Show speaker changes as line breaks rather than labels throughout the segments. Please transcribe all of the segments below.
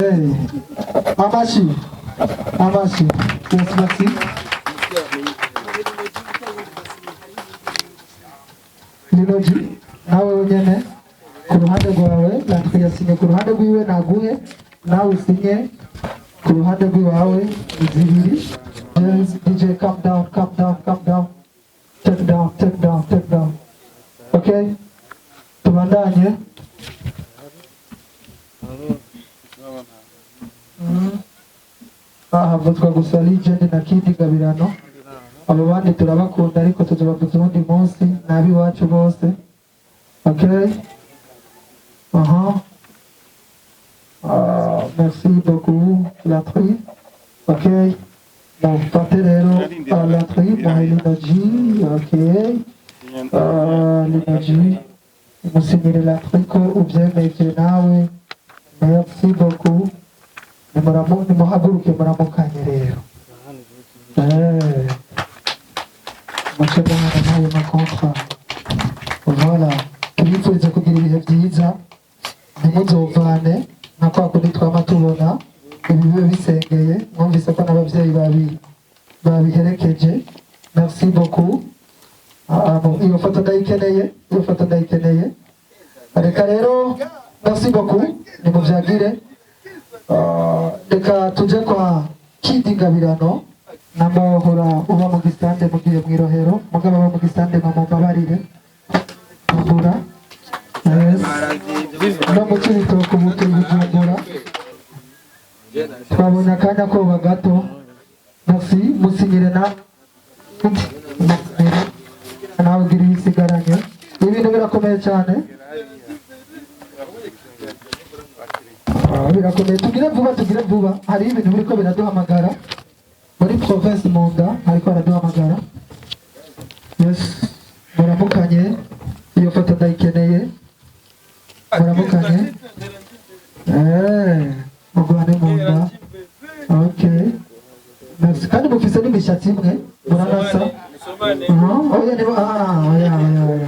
Hey. Amashi. Amashi. Yes, merci. Linoji, nawe wenyene ku ruhande rwawe, Landry yasinye ku ruhande rwiwe, naguhe nawe usinye ku ruhande rw'iwawe zibiri. Yes, DJ, calm down, calm down, calm down. Take down, take down, take down. Okay? Tubandanye. Havuzwa gusa Legend na Kid Gabirano. Abo bandi turabakunda, ariko tuzobavuza uwundi munsi, n'abiwacu bose. Okay? Aha. Ah, merci beaucoup, Landry. Okay. Mufate rero Landry, muhe Linoji. Okay. Ah, Linoji, musinyire Landry ko ubyemeje nawe. Merci beaucoup. Nimuhaguruke muramukanye rero. Muce muhana n'ayo makontra. Voilà. Tubifurize kugira ibihe byiza, ntimuzovane nka kwa kundi twama tubona ibi bibe bisengeye. Mwumvise ko n'ababyeyi babiherekeje. Merci beaucoup. Ah, ah, iyo foto ndayikeneye, iyo foto ndayikeneye. Reka rero, merci beaucoup, nimuvyagire. Ah, reka tuje kwa Kidi Gabirano. Namuhora uba mu gisande, mugiye mw'irohero, mugabo aba mu gisande, mumbabarire. Bujumbura. Yes. No mu Cibitoke, ubu turi Bujumbura. Twabonye akanya koba gato. Merci, musinyire na nawe ugira ibisigaranye. Ibintu birakomeye cyane. Ah, birakomeye, tugire vuba, tugire vuba. Hari ibintu biriko biraduhamagara muri province Munda, ariko baraduhamagara. Yes, muramukanye, iyo foto ndayikeneye. Muramukanye, mugwane munda. Okay, merci. Kandi mufise n'imishatsi imwe, muranasa. Oya, ni ah, oya, oya, oya.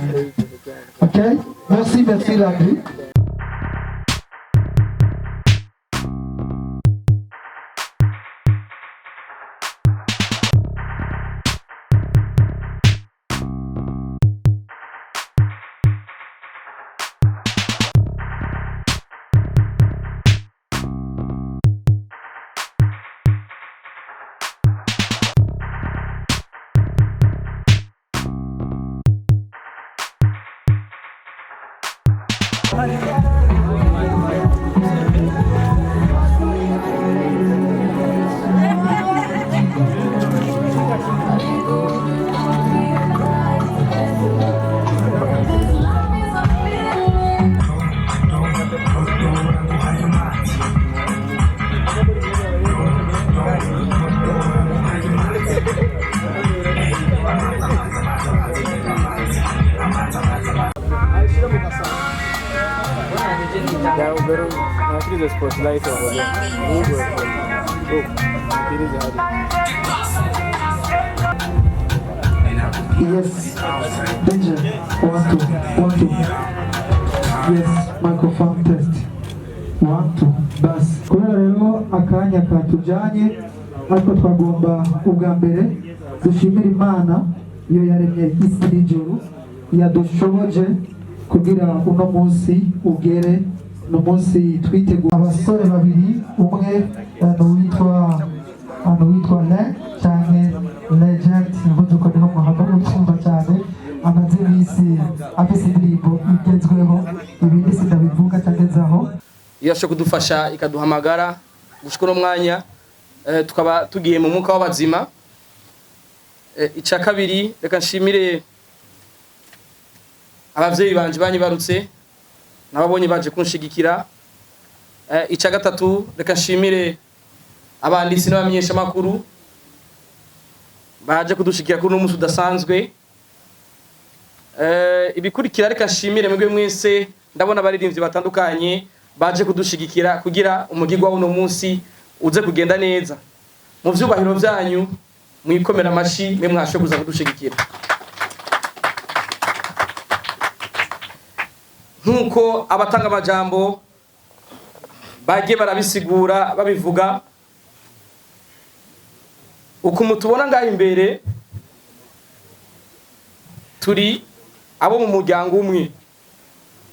Okay, merci, merci Landry.
Yeah, better nafikiri the spotlight over there. Oh, nafikiri hadi.
Yes, DJ, one, two, one, two. Yes, microphone test. One, two, bas. Kubera rero akanya katujanye, ariko twagomba ubwa mbere dushimira Imana iyo yaremye isi n'ijuru, yadushoboje kugira uno munsi ugere. Ni umunsi twiteguye. Abasore babiri, umwe ni uwitwa Le canke Legend, mvuze uko niho muhava mucyumva cyane. Amaze iminsi afise indirimbo igezweho, ibindi sindabivuga cangezaho.
Irasho kudufasha ikaduhamagara gushika uno mwanya, tukaba tugiye mu mwuka w'abazima. Ica kabiri, reka nshimire abavyeyi banje banyibarutse nababonye baje kunshigikira. Ica gatatu, reka nshimire abanditsi n'abamenyeshamakuru baje kudushigikira kuri uno munsi udasanzwe. Ibikurikira, reka nshimire mwebwe mwese. Ndabona abaririmbyi batandukanye baje kudushigikira kugira umugigwa w'uno munsi uze kugenda neza. Mu vyubahiro vyanyu, mwikomera amashi mwe mwashe kuza kudushigikira. Nk'uko abatanga amajambo Bagiye barabisigura, babivuga uku mutubona ngaho imbere. Turi abo mu muryango umwe,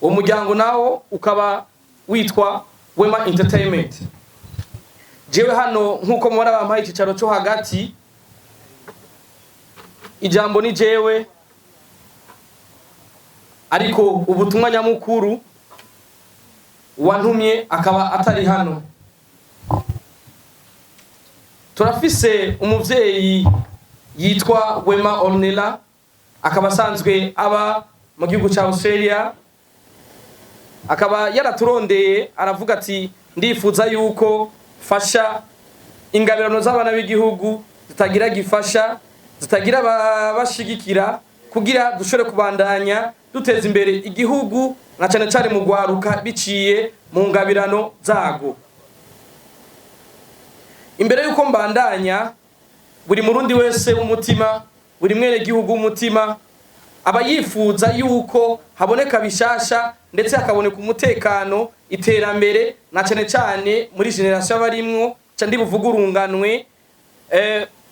uwo muryango nawo ukaba witwa Wema Entertainment. Jewe hano, nk'uko mubona bampaye icyicaro cyo hagati, ijambo ni jewe, ariko ubutumwa nyamukuru wantumye akaba atari hano. Turafise umuvyeyi yitwa Wema Ornella, akaba asanzwe aba mu gihugu ca Australia, akaba yaraturondeye aravuga ati: "Ndifuza yuko fasha ingabirano z'abana b'igihugu zitagira gifasha, zitagira bashigikira, kugira dushobore kubandanya duteza imbere igihugu, na cane cane mu gwaruka, biciye mu ngabirano zago." Imbere yuko mbandanya, buri Murundi wese w'umutima, buri mwene gihugu w'umutima, aba yifuza yuko haboneka bishasha, ndetse hakaboneka umutekano, iterambere, na cane cane muri génération abarimwo ca ndi buvuga urunganwe.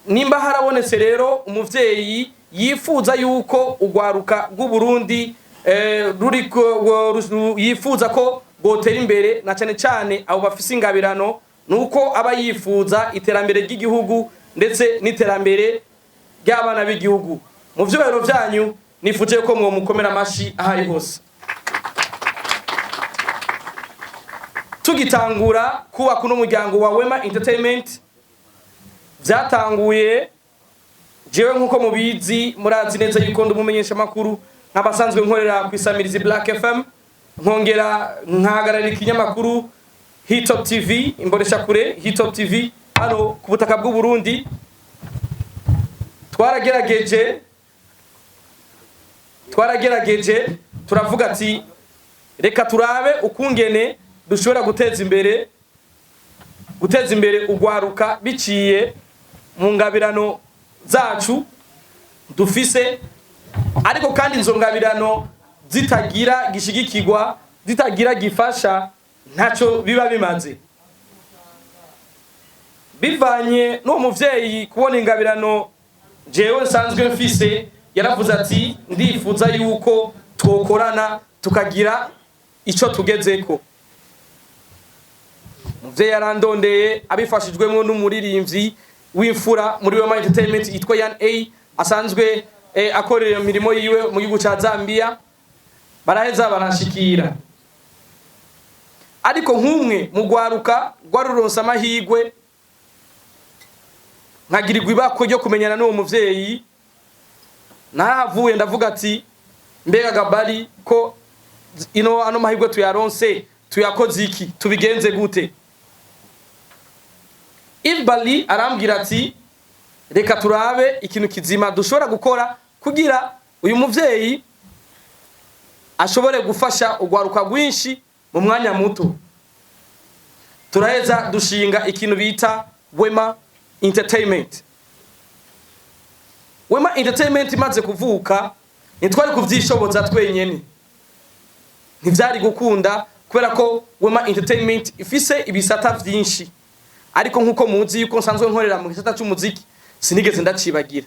Nimba harabonetse rero umuvyeyi yifuza yuko ugwaruka rw'Uburundi ruri yifuza ko rwotera imbere, na cane cane abo bafise ingabirano, nuko aba yifuza iterambere ry'igihugu ndetse n'iterambere ry'abana b'igihugu. Mu vyubahiro vyanyu, nifuje ko mwomukomera amashi aho ari hose. Tugitangura kubaka uno muryango wa Wema Entertainment, vyatanguye jewe, nkuko mubizi, murazi neza yuko ndi umumenyesha makuru, nk'abasanzwe nkorera ku isamirizi Black FM, nkongera nkahagararira ikinyamakuru Hitop TV, imbonesha kure Hitop TV hano ku butaka bw'u Burundi. Twaragerageje turavuga ati: "Reka turabe ukungene dushobora guteza imbere ugwaruka biciye mu ngabirano zacu dufise." Ariko kandi izo ngabirano zitagira gishigikirwa, zitagira gifasha, ntacyo biba bimaze. Bivanye n'uwo muvyeyi kubona ingabirano jewe nsanzwe mfise, yaravuze ati: "Ndifuza yuko twokorana tukagira ico tugezeko." Umuvyeyi yarandondeye abifashijwemo n'umuririmbyi w'imfura muri Wema Entertainment yitwa Yan A, asanzwe akorera imirimo yiwe mu gihugu ca Zambia. Baraheza baranshikira, ariko nk'umwe mu gwaruka rwaruronse amahirwe, nkagirirwa ibakwe ryo kumenyana n'uwo muvyeyi, narahavuye ndavuga ati: "Mbega gabari ko ino ano mahirwe tuyaronse, tuyakoze iki? Tubigenze gute?" Yves Bali arambwira ati: "Reka turabe ikintu kizima dushobora gukora kugira uyu muvyeyi ashobore gufasha urwaruka rwinshi mu mwanya muto." Turaheza dushinga ikintu bita Wema Entertainment. Wema Entertainment imaze kuvuka, ntitwari kuvyishoboza twenyene, ntivyari gukunda, kubera ko Wema Entertainment ifise ibisata vyinshi. Ariko nkuko muzi yuko nsanzwe nkorera mu gisata c'umuziki, sinigeze ndacibagira.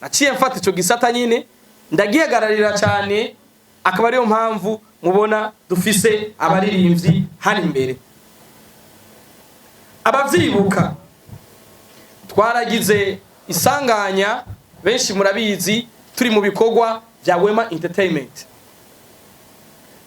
Naciye mfata ico gisata nyine ndagihagararira cyane, akaba ariyo mpamvu mubona dufise abaririmbyi hano imbere. Abavyibuka, twaragize isanganya, benshi murabizi, turi mu bikorwa vya Wema Entertainment.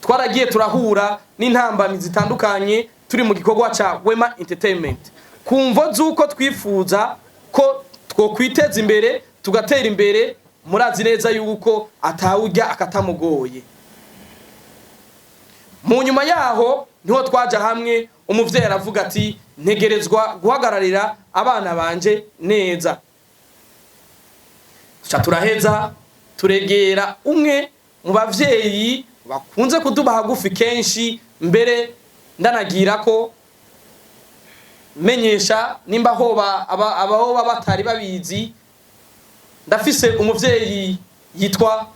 Twaragiye turahura n'intambamyi zitandukanye turi mu gikorwa ca Wema Entertainment, ku mvo z'uko twifuza ko twokwiteza imbere, tugatera imbere. Murazi neza yuko atawurya akatamugoye. Mu nyuma yaho niho twaja hamwe, umuvyeyi aravuga ati: "Ntegerezwa guhagararira abana banje neza." Tuca turaheza turegera umwe mu bavyeyi bakunze kuduba hagufi kenshi. Mbere ndanagira ko menyesha, nimba hoba abahoba batari babizi, ndafise umuvyeyi yitwa,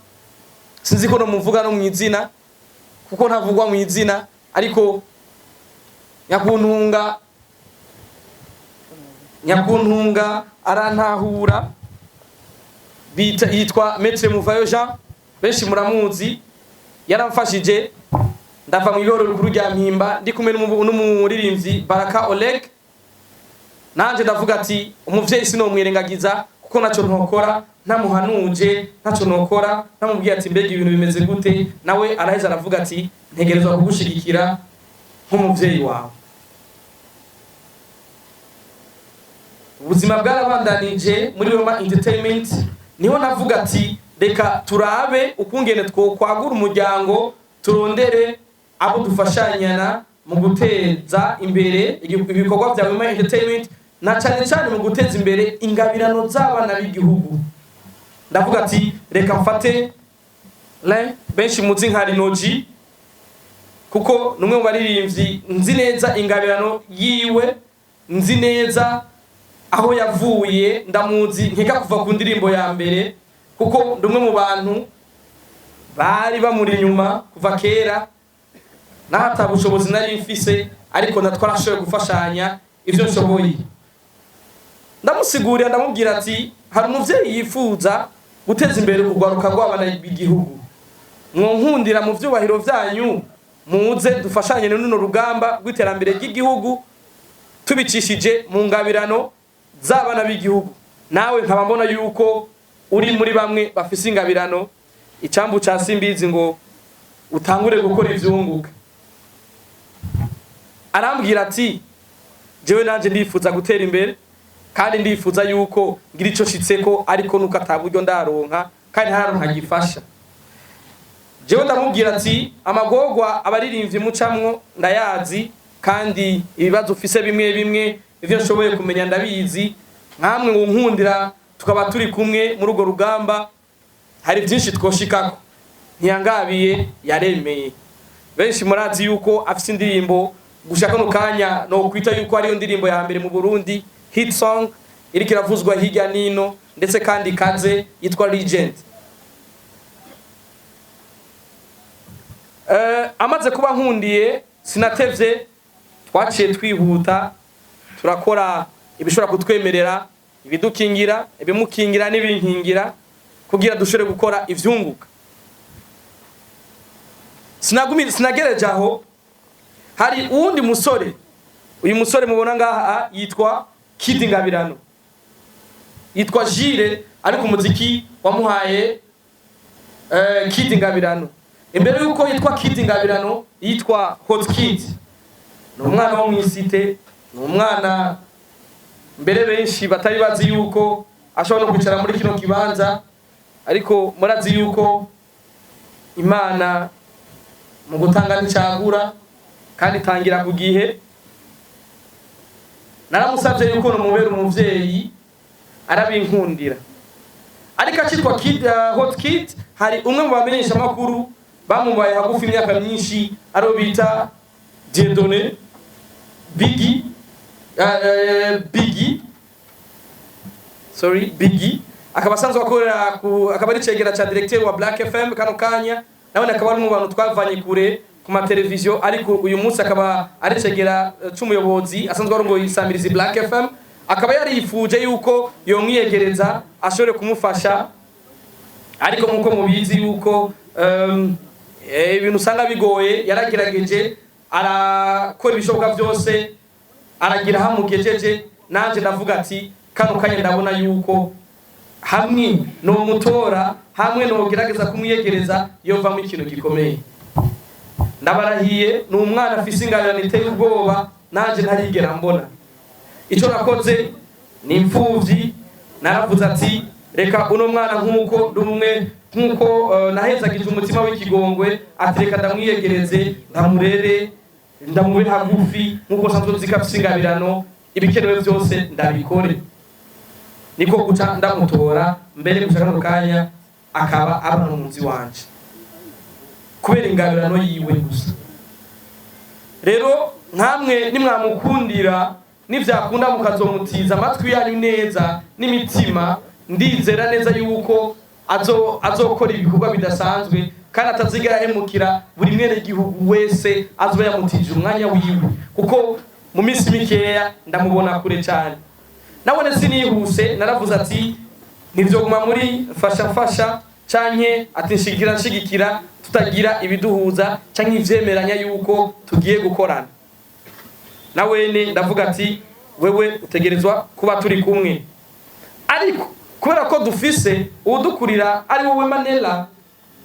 sinzi ko nomuvuga no mw'izina kuko ntavugwa mu izina, ariko Nyakuntunga, nyakuntunga arantahura, bita yitwa Maître Muvayo Jean, benshi muramuzi. Yaramfashije ndava mu iboro rikuru rya Mpimba ndi kumwe n'umuririmbyi Baraka Oleg. Nanje ndavuga ati umuvyeyi sinomwirengagiza, kuko naco ntokora ntamuhanuje, ntaco nokora ntamubwiye ati mbega ibintu bimeze gute. Nawe araheza aravuga ati ntegerezwa kugushigikira nk'umuvyeyi wawe. Ubuzima bwarabandanije muri Roma Entertainment, niho navuga ati reka turabe ukungene twokwagura umuryango, turondere abo dufashanyana mu guteza imbere ibikorwa vya Roma Entertainment, na cyane cyane mu guteza imbere ingabirano z'abana b'igihugu. Ndavuga ati reka mfate le benshi muzi nka Rinoji, kuko numwe mu baririmbyi nzi neza ingabirano yiwe, nzi neza aho yavuye, ndamuzi nkeka kuva ku ndirimbo ya mbere, kuko ndumwe mu bantu bari bamuri inyuma kuva kera, naho ata bushobozi nari mfise, ariko natwarashoboye gufashanya ivyo nshoboye. Ndamusigurira, ndamubwira ati hari umuvyeyi yifuza guteza imbere urwaruka rw'abana b'igihugu, mwonkundira mu vyubahiro vyanyu muze dufashanye n'uno rugamba rw'iterambere ry'igihugu tubicishije mu ngabirano z'abana b'igihugu. Nawe nkaba mbona yuko uri muri bamwe bafise ingabirano, icambu ca simbizi ngo utangure gukora ivyunguka. Arambwira ati jewe nanje ndifuza gutera imbere, kandi ndifuza yuko ngira ico nshitseko, ariko nuko ataburyo ndaronka kandi ntararonka gifasha. Jewe ndamubwira ati amagorwa abaririmbyi mucamwo ndayazi, kandi ibibazo ufise bimwe bimwe ivyo nshoboye kumenya ndabizi, nkamwe ngo nkundira tukaba turi kumwe muri urwo rugamba, hari byinshi twoshikako. Ntiyangabiye, yaremeye. Benshi murazi yuko afise indirimbo gushaka no kanya no kwita yuko ariyo ndirimbo ya mbere mu Burundi, hit song iriko iravuzwa hirya nino, ndetse kandi kaze, yitwa Legend. Amaze kuba nkundiye, sinatevye, twaciye twihuta turakora ibishobora kutwemerera, ibidukingira, ibimukingira n'ibinkingira, kugira dushobore gukora ivyunguka. Sinagereje aho, hari uwundi musore. Uyu musore mubona ngaha yitwa Kid Ngabirano, yitwa Jire, ariko umuziki wamuhaye Kid Ngabirano. Imbere yuko yitwa Kid Ngabirano yitwa Hot Kid. Ni umwana wo mw'isite, ni umwana mbere benshi batari bazi yuko ashobora no kwicara muri kino kibanza, ariko murazi yuko Imana mu gutanga nticagura kandi itangira ku gihe. Naramusabye yuko nomubera umuvyeyi, arabinkundira. Ariko akitwa Kid, Hot Kid, hari umwe mu bamenyesha makuru bamubaye hagufi imyaka myinshi, aribo bita Dieudonné Biggie, Biggie, sorry, Biggie, akaba asanzwe akorera akaba ari cegera ca directeur wa Black FM kano kanya. Nawe akaba ari mu bantu twavanye kure ku mateleviziyo, ariko uyu munsi akaba ari cegera c'umuyobozi asanzwe arongoye isamirizi Black FM. Akaba yarifuje yuko yomwiyegereza ashobore kumufasha, ariko nkuko mubizi yuko ibintu usanga bigoye, yaragerageje arakora ibishoboka byose, aragira hamugejeje. Nanje ndavuga ati kano kanya ndabona yuko hamwe nomutora, hamwe nogerageza kumwiyegereza, yovamo ikintu gikomeye. Ndabarahiye, ni umwana afise ingabirano iteye ubwoba nanje ntarigera mbona. Ico nakoze ni imfuvyi, naravuze ati reka uno mwana, nkuko ndumwe, nkuko nahezagije umutima w'ikigongwe, ati reka ndamwiyegereze, ndamurere, ndamube hagufi, nkuko nsanzwe nzi ko afise ingabirano, ibikenewe byose ndabikore. Niko guca ndamutora, mbere guca kano kanya akaba aba n'umunzi wanje kubera ingabirano yiwe gusa. Rero nkamwe nimwamukundira, nivyakunda mukazomutiza amatwi yanyu neza n'imitima, ndizera neza yuko azokora ibikorwa bidasanzwe, kandi atazigera ahemukira buri mwene gihugu wese azoba yamutije umwanya wiwe. Kuko mu minsi mikeya ndamubona kure cyane. Nabone sinihuse, naravuze ati ntivyoguma muri fasha fasha canke ati nshigikira nshigikira, tutagira ibiduhuza canke ivyemeranya yuko tugiye gukorana. Nawene ndavuga ati wewe utegerezwa kuba turi kumwe, ariko kubera ko dufise uwudukurira ari wowe Manela,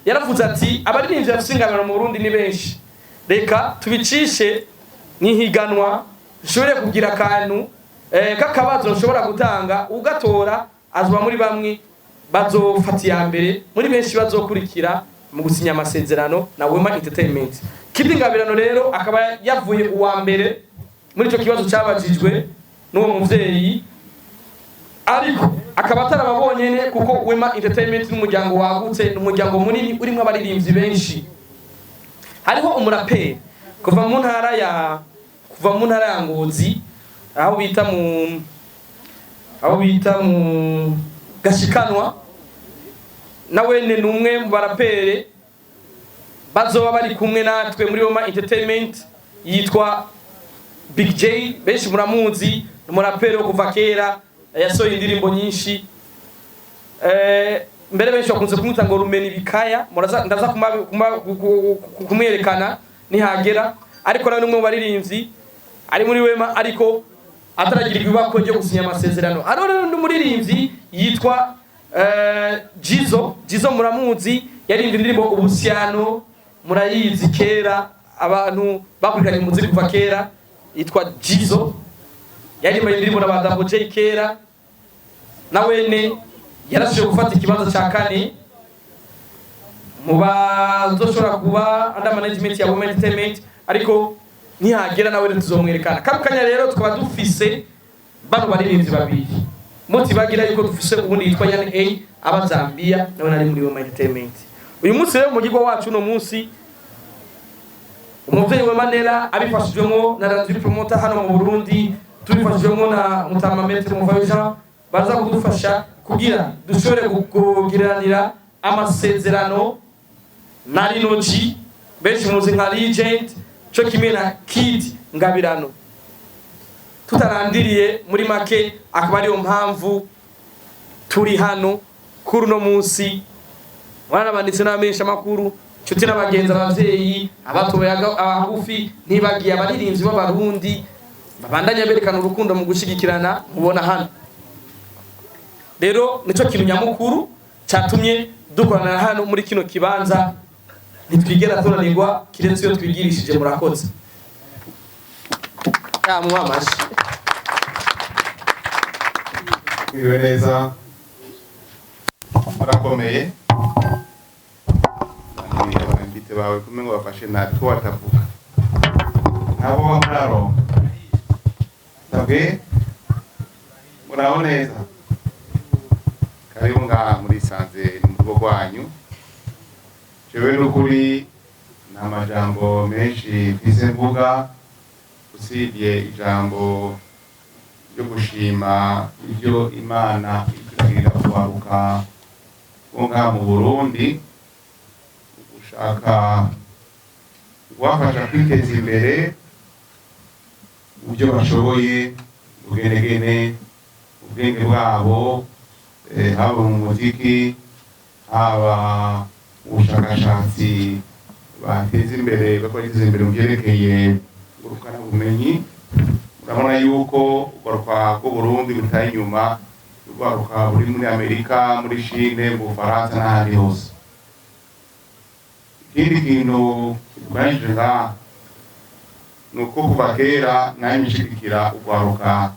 yaravuze ati abaririmbyi bafise ingabano mu Burundi ni benshi, reka tubicishe nk'ihiganwa, nshobore kugira akantu k'akabazo nshobora gutanga, ugatora azoba muri bamwe bazofata iya mbere muri benshi bazokurikira mu gusinya amasezerano na Wema Entertainment. Kid Ngabirano rero akaba yavuye uwa mbere muri ico kibazo cabajijwe n'uwo muvyeyi, ariko akaba atarababonye, kuko Wema Entertainment n'umuryango wagutse, n'umuryango munini urimo abaririmbyi benshi. Hariho umuraperi kuva mu ntara ya Ngozi, aho bita mu Gashikanwa. Nawene ni umwe mu barapere bazoba bari kumwe natwe muri Wema Entertainment, yitwa Big J, benshi muramuzi, ni umuraperi wo kuva kera, yasohoye indirimbo nyinshi. Mbere benshi bakunze kumwita ngo Rumeni Bikaya. Muraza ndaza kumwerekana nihagera, ariko nawe ni umwe mu baririmbyi ari muri Wema, ariko ataragira ibibako ryo gusinya amasezerano. Hariho rero n'undi muririmbyi yitwa Jizo. Jizo muramuzi, yaririmbye indirimbo Ubusyano, murayizi kera, abantu bakurikiranye umuziki kuva kera. Yitwa Jizo, yaririmba indirimbo na ba Double J kera. Nawene yarashoboye gufata ikibanza cya kane mu bazoshobora kuba under management ya Wema Entertainment, ariko nihagera nawe tuzomwerekana. Kano kanya rero tukaba dufise bano baririmbyi babiri, mutibagira yuko dufise ubundi yitwa Yan A aba Zambia, nawe nari muri Wema Entertainment. Uyu munsi rero umugirwa wacu uno munsi, umuvyeyi wa Manela abifashijwemo na Radio Promoter hano mu Burundi, tubifashijwemo na Mutama Maître Muvayo Jean, baza kudufasha kugira dushobore kugiranira amasezerano na Lino G, benshi muzi nka Legend, co kimwe na Kid Ngabirano. Tutarandiriye, muri make akaba ariyo mpamvu turi hano kuri uno munsi. Mwarabanditse n'abamenyesha amakuru, inshuti n'abagenzi, abavyeyi, abatoya, abagufi, ntibagiye abaririmbyi b'Abarundi babandanya berekana urukundo mu gushigikirana mubona hano. Rero nico kintu nyamukuru catumye dukorana hano muri kino kibanza. Ntitwigera tunanirwa kiretse iyo twigirishije. Murakoze, yamuha amashi.
Mwiriwe neza, murakomeye. Abambite bawe kumwe ngo bafashe natwe batavuga nabo bamuraronka sabwe. Muraho neza, karibu ngaha murisanze, ni mu rugo rwanyu. Jewe n'ukuri nta majambo menshi mfise mvuga, usibye ijambo ryo gushima ibyo Imana itugirira kubaruka bo ngaha mu Burundi, gushaka kubafasha kwiteza imbere mu byo bashoboye, ubugenegene, ubwenge bwabo, haba mu muziki, haba mu bushakashatsi bateza imbere, bakora imbere mu byerekeye ngurukanabumenyi. Murabona yuko urwaruka rw'Uburundi rutaye inyuma urwaruka ruri muri Amerika, muri Chine, mu Bufaransa n'ahandi hose. Ikindi kintu kidukoranije ngaha ni uko kuva kera nanjye nshigikira urwaruka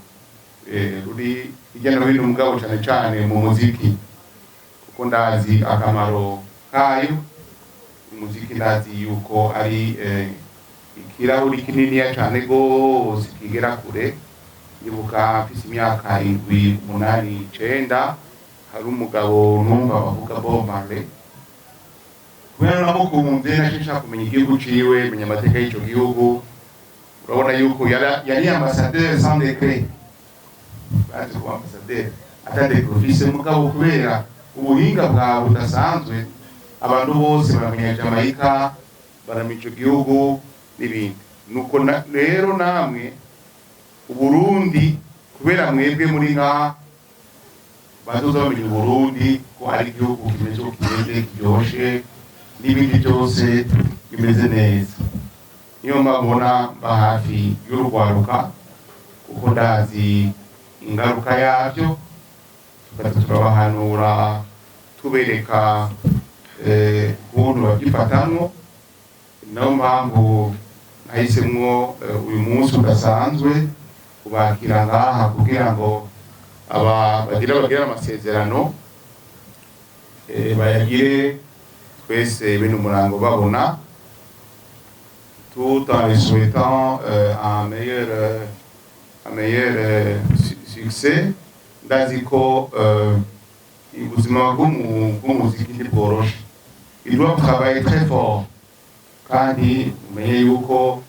ruri hirya no hino, mugabo cane cane mu muziki, kuko ndazi akamaro kayo. Umuziki ndazi yuko ari ikirahuri kininiya cane gose kigera kure. Ndibuka mfise imyaka 7, 8, 9, hari umugabo numva bavuga Bob Marley. Kubera namukunze, naciye nshaka kumenya igihugu ciwe, menya amateka y'ico gihugu. Urabona yuko yari ambassadeur sans décret, bazi kuba ambassadeur ata décret ufise, mugabo kubera ubuhinga bwawe budasanzwe abantu bose baramenya Jamaica, baramenya ico gihugu n'ibindi. Nuko rero namwe Uburundi, kubera mwebwe muri nka bazoza bamenya Uburundi ko ari igihugu kimeze uko kimeze, kiryoshe, n'ibindi byose bimeze neza. Niyo mpamvu mbona mba hafi y'urugwaruka, kuko ndazi ingaruka yabyo. Tukaza turabahanura, tubereka ukuntu babyifatamwo. Niyo mpamvu nahisemwo uyu munsi udasanzwe kubakira ngaha, kugira ngo aba bagira amasezerano bayagire twese bene umurango babona, tout en les souhaitant un meilleur succès. Ndazi ko ubuzima bw'umuziki ntibworoshe, ils doivent travailler très fort. Kandi umenye yuko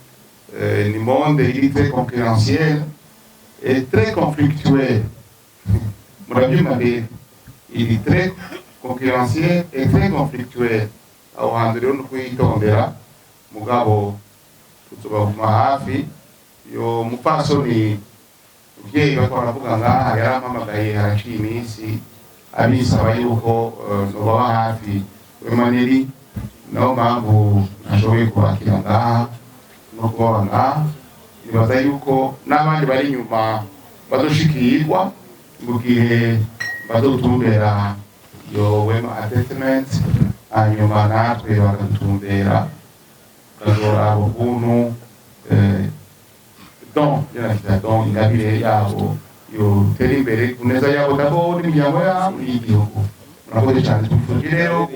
ni monde iri très concurrentiel et très conflictuel. Murabyumva rero, iri très concurrentiel et très conflictuel. Aho hantu rero ni ukuyitondera, mugabo tuzobaguma hafi. Yo mupfasoni muvyeyi bariko baravuga ngaha yarampamagaye haraciye iminsi abisaba yuko nobaba hafi Wemaneri. Nayo mpamvu nashoboye kubakira ngaha no kubaba ngaha. Nibaza yuko n'abandi bari inyuma bazoshikirwa mu gihe bazotumbera iyo Wema Entertainment, hanyuma natwe bakadutumbera, tukazoraba ukuntu don yanakita don ingabire yabo yotera imbere ku neza yabo d'abord, n'imiryango yabo, n'igihugu. Murakoze cyane. Twifuje rero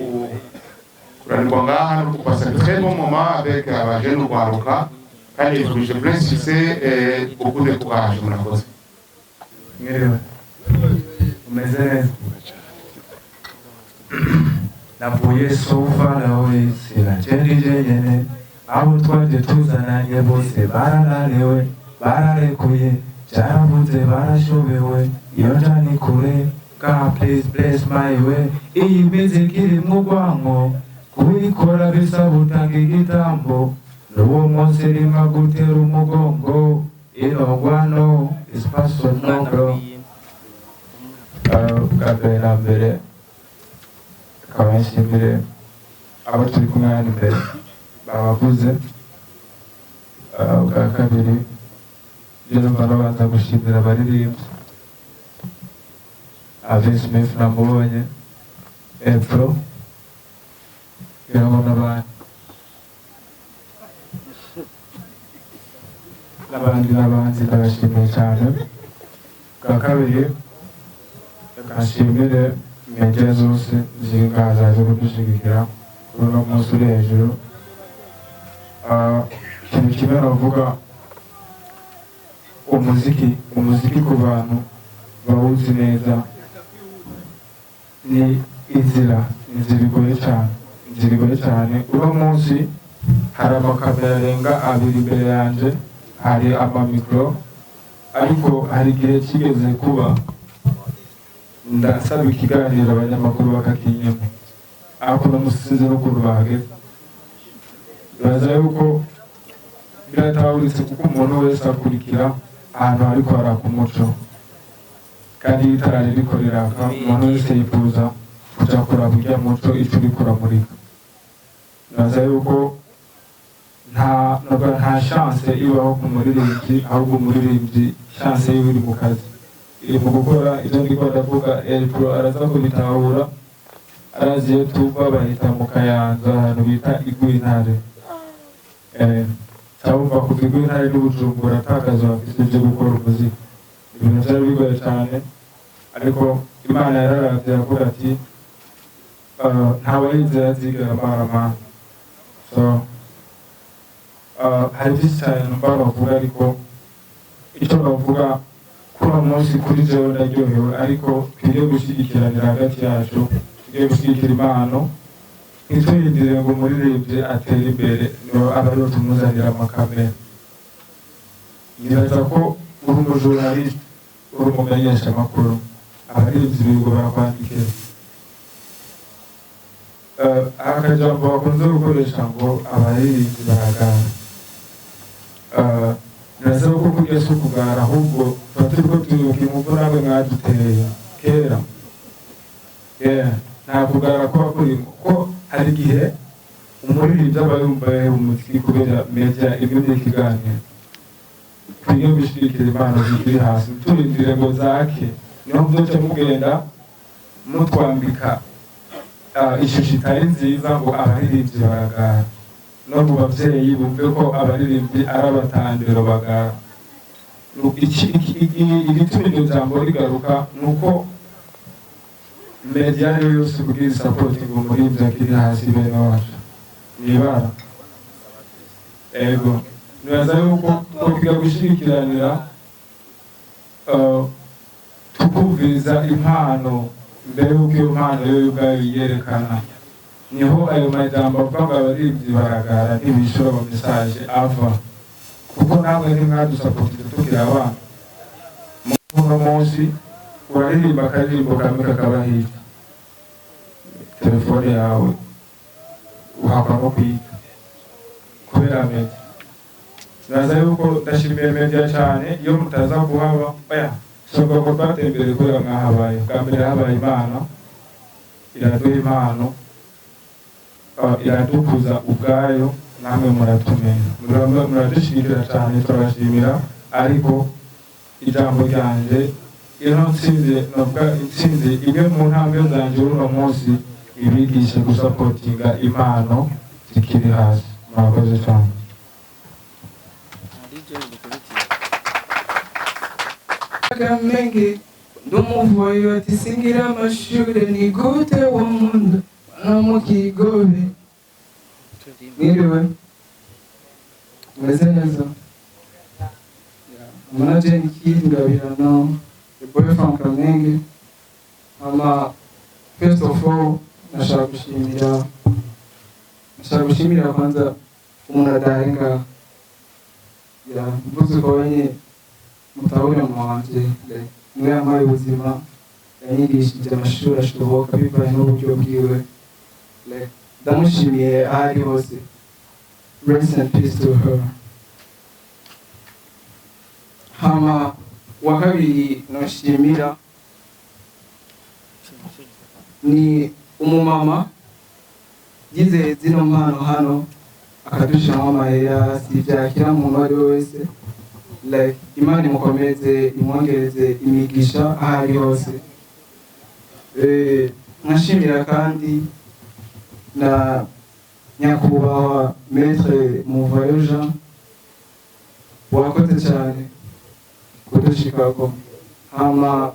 kuranirwa ngaha no kupasa très bon moment avec abajene, urwaruka, kandi twifuje plein succès et beaucoup de courage. Murakoze.
Mwiriwe, umeze neza? Navuye so far away, sinagenda jenyene. Abo twaje tuzananye bose barararewe, bararekuye, byarabuze, barashobewe. Iyo nja ni kure. God, please bless my way. Iyi miziki irimwo urwanko, kuyikora bisaba utanga igitambo, n'uwo munsi rimwe gutera umugongo. Ino ngwano is personal, bro. Bwa mbere na mbere akaba nshimire abo turi kumwe hano imbere babavuze. Bwa kabiri rero mba nabanza gushimira abaririmbyi. Alvin Smith namubonye, Ebro, kugira ngo n'abandi n'abandi ndabashimiye cyane. Bwa kabiri reka nshimire media zose ziri ngaha zaje kudushyigikira kuri uno munsi uri hejuru. Ikintu kimwe navuga, umuziki ku bantu bawuzi neza ni inzira igoye cyane, inzira igoye cyane. Uno munsi hari amakamera arenga abiri imbere yanjye, hari amamikoro, ariko hari igihe kigeze kuba ndasaba ikiganiro abanyamakuru bakakinyima, ariko uno munsi sinzi n'ukuntu bahageze. Bibaza yuko biratahuritse, kuko umuntu wese akurikira ahantu hariko haraka umuco, kandi iyo itara ririko riraka umuntu wese yifuza kuja kuraba urya muco ico uriko uramurika. Nibaza yuko nta nubwo nta chance ibaho ku muririmbyi, ahubwo umuririmbyi chance yiwe iri mu kazi, iri mu gukora. Ibyo ndiko ndavuga Elpro araza kubitahura, arazi iyo tuva bahita mu Kayanza, ahantu bita Igwintare. Cyangwa kuva Igwintare n'Ubujumbura atakazi bafise byo gukora umuziki, ibintu byari bigoye cyane. Ariko Imana yararavye iravuga ati "Ntawayizera azigera amaramara." So hari byinshi cyane numva bavuga, ariko icyo bavuga kuri uno munsi kuri jewe ndaryohewe. Ariko twige gushyigikiranira hagati yacu, twige gushyigikira impano, ntitwirindire ngo umuririmbyi atere imbere niwe aba ariwe tumuzanira amakamera. Nibaza ko uri umujournaliste, uri umumenyeshamakuru, abaririmbyi birirwa barakwandikira. Akajambo bakunze gukoresha ngo abaririmbyi baragara. Twebwe si ukugara, ahubwo tuba turiko turibuka inguvu namwe mwaduteye kera. Yeah, nta kugara kuba kurimo, kuko hari igihe umuririmbyi aba yumva yaheba umuziki kubera media imwe ikiganiro. Twige gushigikira impano zikiri hasi, turindire ngo zake, niho muzoca mugenda mutwambika ishusho itari nziza ngo abaririmbyi baragara. No mu bavyeyi bumve ko abaririmbyi ari abatandero bagara. Igituma iryo jambo rigaruka ni uko media ariyo yose kugira isapotinga umuririmbyi akiri hasi, bene wacu nibara. Ego, nibaza yuko twokwiga gushigikiranira, tukumviriza impano mbere y'uko iyo mpano yo ubwayo yiyerekana. Niho ayo majambo avuga ngo abaririmbyi baragara ntibishura mu message ava, kuko namwe ntimwadusapotinze tukiri abana. Uno munsi uraririmba akaririmbo kamwe kakaba hirya, telefone yawe uhakwa no kuyita kubera media. Naza yuko ndashimiye media cyane. Iyo mutaza kuhaba, oya, soga ko twatembereye kubera mwahabaye. Bwa mbere habaye Imana iraduha impano, iradukuza ubwayo, namwe muratumenya, muradushyigikira cyane, turabashimira. Ariko ijambo ryanje, ino ntsinzi, novuga intsinzi imwe mu ntambwe zanje uno munsi, ibigishe gusapotinga impano zikiri hasi. Murakoze cyane.
Kamenge ndumuvoyo ati singira amashure, ni gute wo munda no mu kigobe. Mwiriwe, meze neza. Muna Jane Kid Ngabirano, the boy from Kamenge. Ama first of all nashaka gushimira kwanza umuntu adahenga ya mvuze ko wenye mutabona mama wanje, like niwe yampaye ubuzima, yanyigishije amashuri ashoboka bivanye n'uburyo bwiwe. Like ndamushimiye aho ari hose, rest in peace to her. Hama wa kabiri noshimira ni umumama yizeye zino mpano hano akadushiramo amahera. Si ivyakira umuntu uwo ari we wese. Like Imana imukomeze, imwongereze imigisha aho ari hose. Nkashimira kandi na nyakubahwa Maître Muvayo Jean, wakoze cyane kudushikako. Hama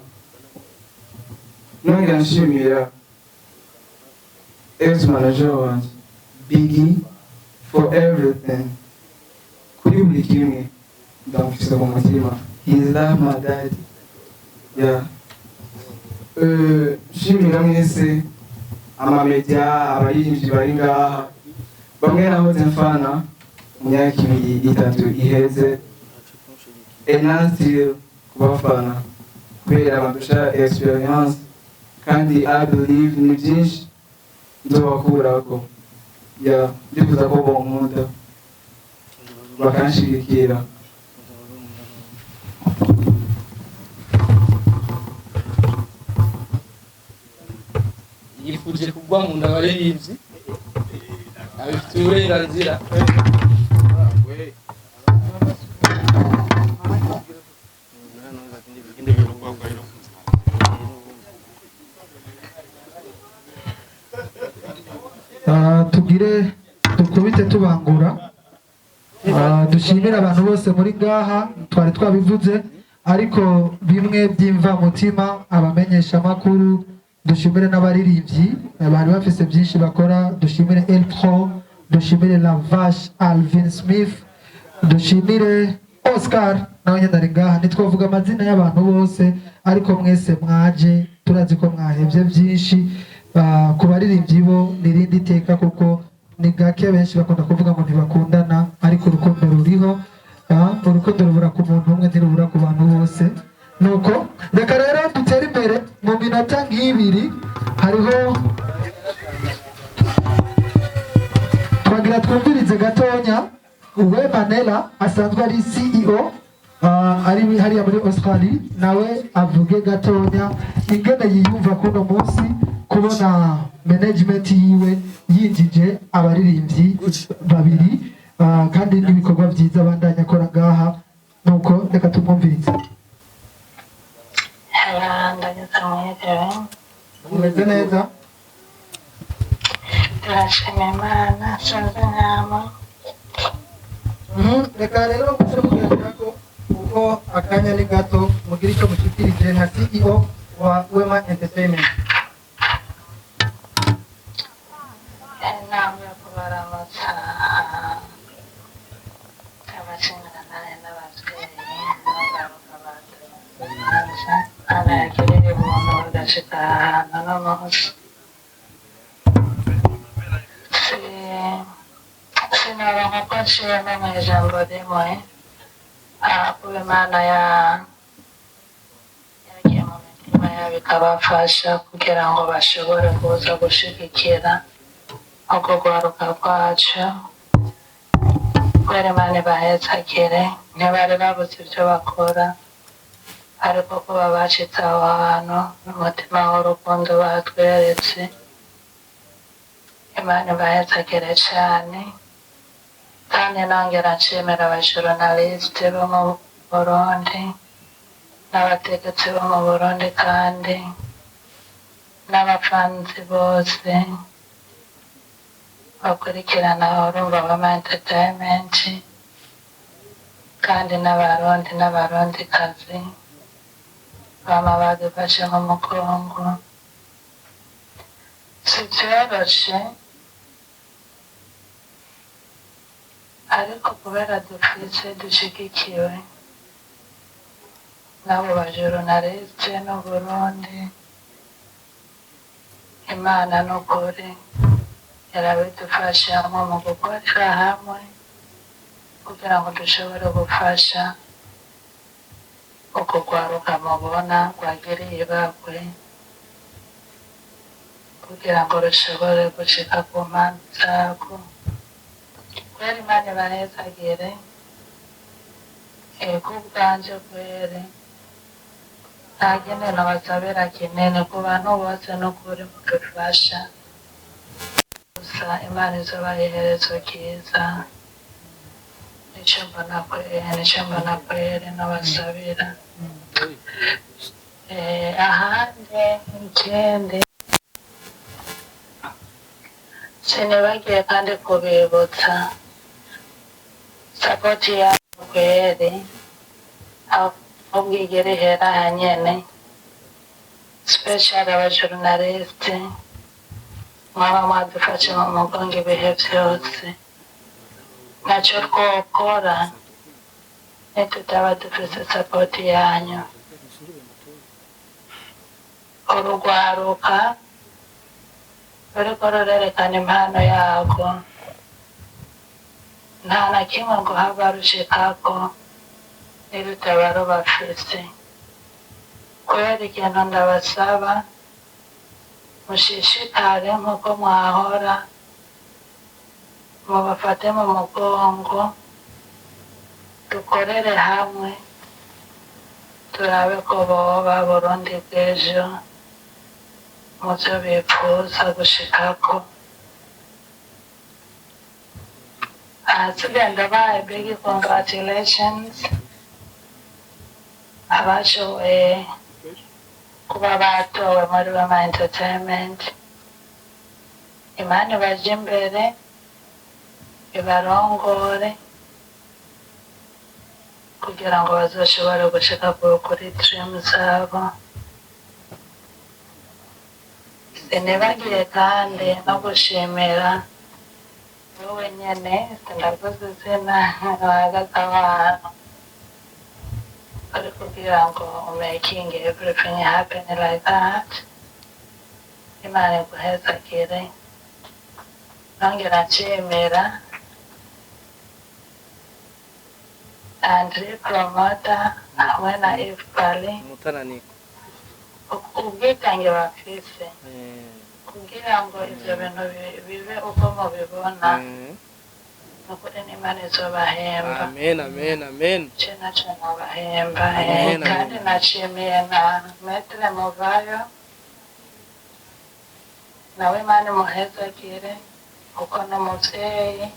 nongera nshimira ex manager wanje Biggie for everything, kuri buri kimwe ndamufise ku mutima. He is like my daddy, yeah. Nshimira mwese amamedia, abaririmbyi bari ngaha, bamwe nahoze mfana mu myaka 2, 3 iheze, and I'm still kubafana kubera bandusha experience, kandi I believe ni byinshi nzobakurako. Yeah, ndifuza ko bonkunda bakanshigikira.
Yifuje kugwa mu nda abaririmbyi, abifitiye uburenganzira.
Tugire dukubite tubangura. Dushimire abantu bose muri ngaha, twari twabivuze, ariko bimwe by'imvamutima, abamenyeshamakuru, dushimire n'abaririmbyi bari bafise byinshi bakora, dushimire El Pro, dushimire La Vache Alvin Smith, dushimire Oscar nawe nyine ari ngaha. Ntitwavuga amazina y'abantu bose, ariko mwese mwaje, turazi ko mwahevye byinshi. Ku baririmbyi bo ni irindi teka, kuko ni gake benshi bakunda kuvuga ngo ntibakundana, ariko urukundo ruriho. Urukundo rubura ku muntu umwe, ntirubura ku bantu bose. Nuko reka rero dutere imbere mu minota nk'ibiri. Hariho twagira twumvirize gatonya uwe Manela asanzwe ari CEO. Ari hariya muri Australia, nawe avuge gatonya ingene yiyumva kuno munsi kubona management yiwe yinjije abaririmbyi babiri, kandi n'ibikorwa byiza bandanya akora ngaha. Nuko reka tumwumvirize.
Hello, ndageze mwiriwe.
Umeze neza?
Turashima Imana, sinzi nkama.
Reka rero muce mugendera ko kuko akanya ni gato, mugire icyo mushikirije nka CEO wa Wema Entertainment.
Inama yo kubaramutsa, abashingantahe n'ababyeyi n'abagaruka baje, Imana yagiriye ubuntu bagashika ahantu no munsi. Sinoronka ko nshima mu ijambo rimwe, kuba Imana yagiye mu mitima yabo ikabafasha kugira ngo bashobore kuza gushigikira urwo rwaruka rwacu. Kubera Imana ibahezagire, ntibari babuze ibyo bakora, ariko kuba bacitse aho hantu n'umutima w'urukundo batweretse, Imana ibahezagire cane. Kandi nongera nshimira abajournaliste bo mu Burundi n'abategetsi bo mu Burundi, kandi n'abafanzi bose bakurikirana urumva Wema Entertainment, kandi n'Abarundi n'Abarundikazi bama badufashe mu mugongo. Si vyoroshe, ariko kubera dufise dushigikiwe n'abo bajournaliste n'Uburundi, Imana n'ukuri yarabidufashamo mu gukorera hamwe kugira ngo dushobore gufasha uko rwaruka mubona rwagiriye ibakwe kugira ngo rushobore gushika ku mpande zarwo. Kubera Imana ibahezagire, ego ubwanje kwere nta kinini basabira kinini ku bantu bose n'ukuri mudufasha gusa, Imana izobaha iherezo ryiza. Nico mbona kwere, nico mbona kwere nobasabira. Ahandi ikindi sinibagiye kandi kubibutsa support yabo kweri, ahubwo igera ihera hanyene, special abajournaliste mwaba mwadufashe mu mugongo ibihe vyose. Ntacyo twokora nitutaba dufise support yanyu. Urugwaruka ruriko rurerekana impano yarwo, nta na kimwe ngo hava rushikako nirutaba rubafise. Kubera ikintu ndabasaba, mushishikare nk'uko mwahora, mubafate mu mugongo, dukorere hamwe, turabe ko boba Burundi bw'ejo mu vyo bipfuza gushikako. Ahasigaye ndabahaye big congratulations abashoboye kuba batowe muri Wema Entertainment. Imana ibaje imbere, ibarongore kugira ngo bazoshobore gushika kuri dream zabo. Sinibagiye kandi no gushimira wowe nyene, sindavuze izina, uhagaze aho hantu uri kugira ngo making everything happen like that. Imana iguhezagire. Nongera nshimira Andre Promoter hamwe na Eve Pali
Umutananiko.
ubwitange bafise kugira ngo ivyo bintu bibe uko mubibona. Nukuri n'Imana izobahemba.
Amen, amen, amen.
Je naco nobahemba.
Amen, amen.
Kandi nashimiye na Maître Muvayo, nawe Imana imuhezagire, kuko ni umuvyeyi.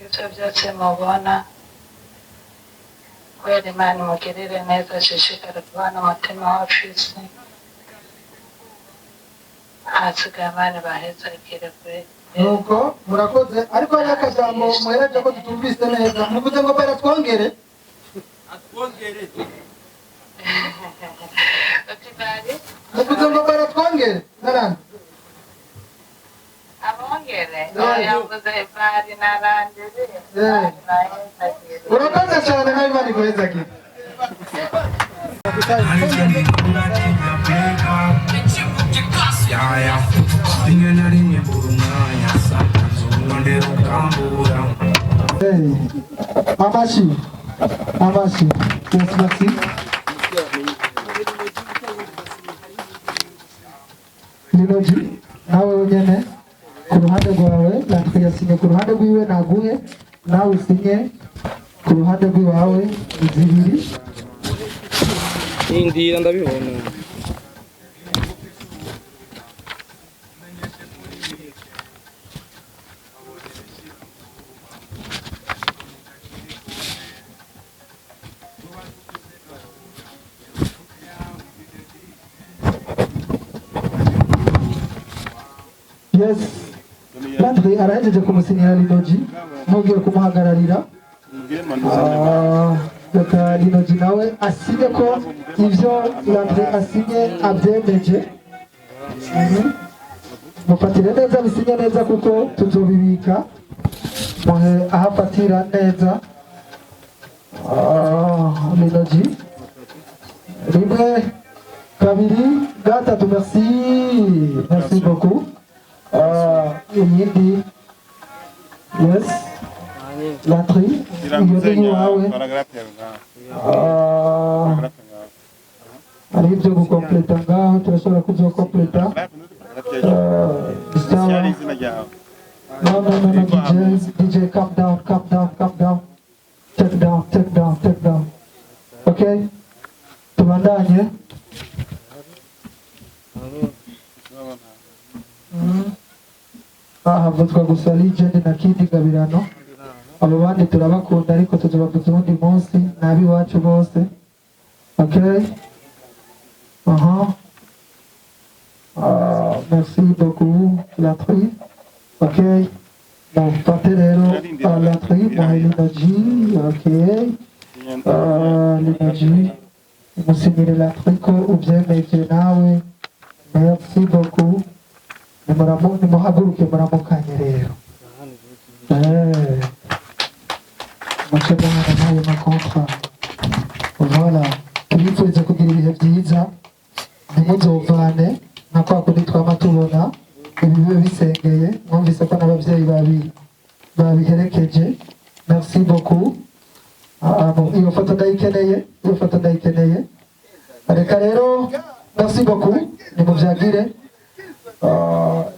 Ivyo byose mubona, kubera Imana imugirire neza, ashishikare kubana umutima w'afise. Hasigaye Imana ibahezagire kuri.
Nuko murakoze, ariko hariho akajambo muhereje ko tutumvise neza. Muvuze ngo bera twongere.
Uti bari
Muvuze ngo bera twongere narandi.
Abongere yavuze bari narangire. Bahezagire.
Urakoze cyane, nawe Imana iguhezagire.
Yaya, rimwe na rimwe mbura umwanya, sometimes urondera ukambura.
Hey. Amashi, amashi. Yes, merci. Linoji, nawe wenyene ku ruhande rwawe. Natwe yasinye ku ruhande rwiwe, naguhe nawe usinye ku ruhande rw'iwawe zibiri.
Indira ndabibona.
Yes, Landry arahejeje kumusinyira Linoji nk'ugiye kumuhagararira. Reka Linoji nawe asinye ko ivyo Landry asinye abyemeje. Mufatire neza, bisinye neza, kuko tuzobibika. Muhe aho afatira neza. Linoji, rimwe, kabiri, gatatu. Merci, merci beaucoup. Iyindi, yes, Landry, iyo ni iwawe. Hariho ibyo gukompleta ngaho, turashobora kubyokompleta. Sawa. No, no, no, no, DJ, DJ, calm down, calm down, calm down. Take down, take down, take down. Okay, tubandanye. Aha havuzwa gusa Legend na Kid Gabirano. Abo bandi turabakunda, ariko tuzobavuza uwundi munsi, n'ab'iwacu bose. Okay, aha. Merci beaucoup, Latri. Okay, bon, fate rero Latri muhe Linoji. Okay, Linoji, musinyire Latri ko ubyemeje nawe. Merci beaucoup. Nimuhaguruke muramukanye rero. Muce muhana n'ayo makontra. Voilà, tubifurize kugira ibihe byiza, ntimuzovane nka kwa kundi twama tubona ibi bibe bisengeye. Mwumvise ko n'ababyeyi babiherekeje. Merci beaucoup. Bon, iyo foto ndayikeneye, iyo foto ndayikeneye. Reka rero, merci beaucoup, nimuvyagire.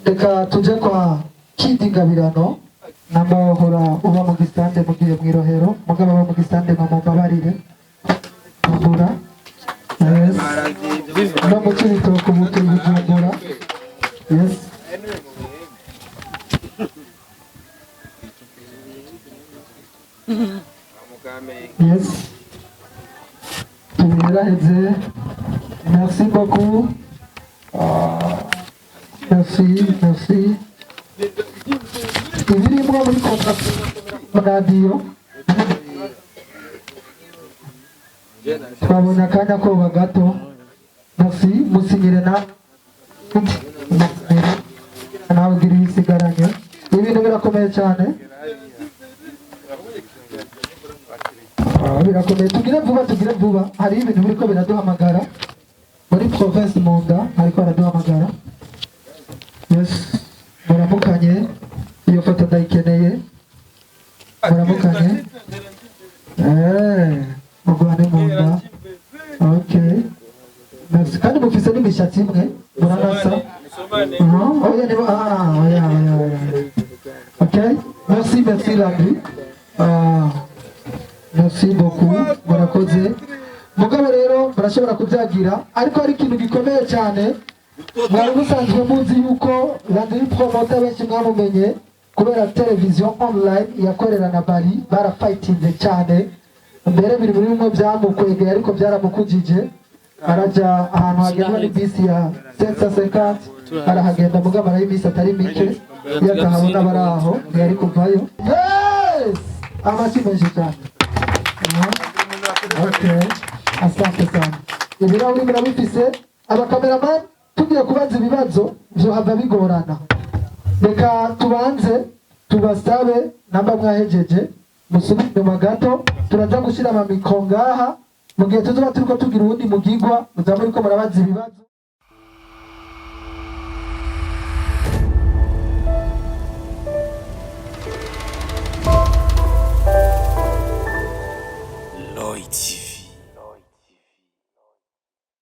Reka tuje kwa Kidi Gabirano. Namba wahora uba mu gisande, mugiye mw'irohero, mugabo aba mu gisande, mumbabarire. Bujumbura, yes, no mu Cibitoke, ubu turi Bujumbura. Yes. Yes, tubiraheze. Merci beaucoup. Merci, merci. Ibirimwo muri kontra radiyo, twabonye akanya koba gato. Merci, musinyire na nawe ugira ibisigaranye. Ibintu birakomeye cyane. Birakomeye, tugire vuba, tugire vuba. Hari ibintu biriko biraduhamagara muri province Munda, ariko baraduhamagara. Yes, muramukanye. Iyo foto ndayikeneye. Muramukanye. Mugwane munda. Okay, merci. Kandi mufise n'imishatsi imwe, muranasa. Oya, ni ah, oya, oya, oya. Okay, merci, merci. Merci Landry. Ah, merci beaucoup, murakoze. Mugabo rero murashobora kubyagira, ariko hari ikintu gikomeye cyane. Mwari musanzwe muzi yuko Landry Promoter benshi mwamumenye kubera televiziyo online yakorera na Bari, barafightinze cyane. Mbere biri muri bimwe byamukwegeye, ariko byaramukujije, arajya ahantu hagendwa n'ibisi ya 750, arahagenda, mugabo amarayo iminsi atari mike. Iyo atahabona abari aho ntiyari kuvayo. Yes, amashyi menshi cyane. Aha. Okay, asante sana. Ibirahuri murabifise. Abakameramani, tugiye kubaza ibibazo vyohava bigorana. Reka tubanze tubasabe, namba mwahejeje musubire inyuma gato. Turaza gushyira amamikro ngaha mu gihe tuzoba turiko tugira uwundi mugigwa, muzaba muriko murabaza ibibazo.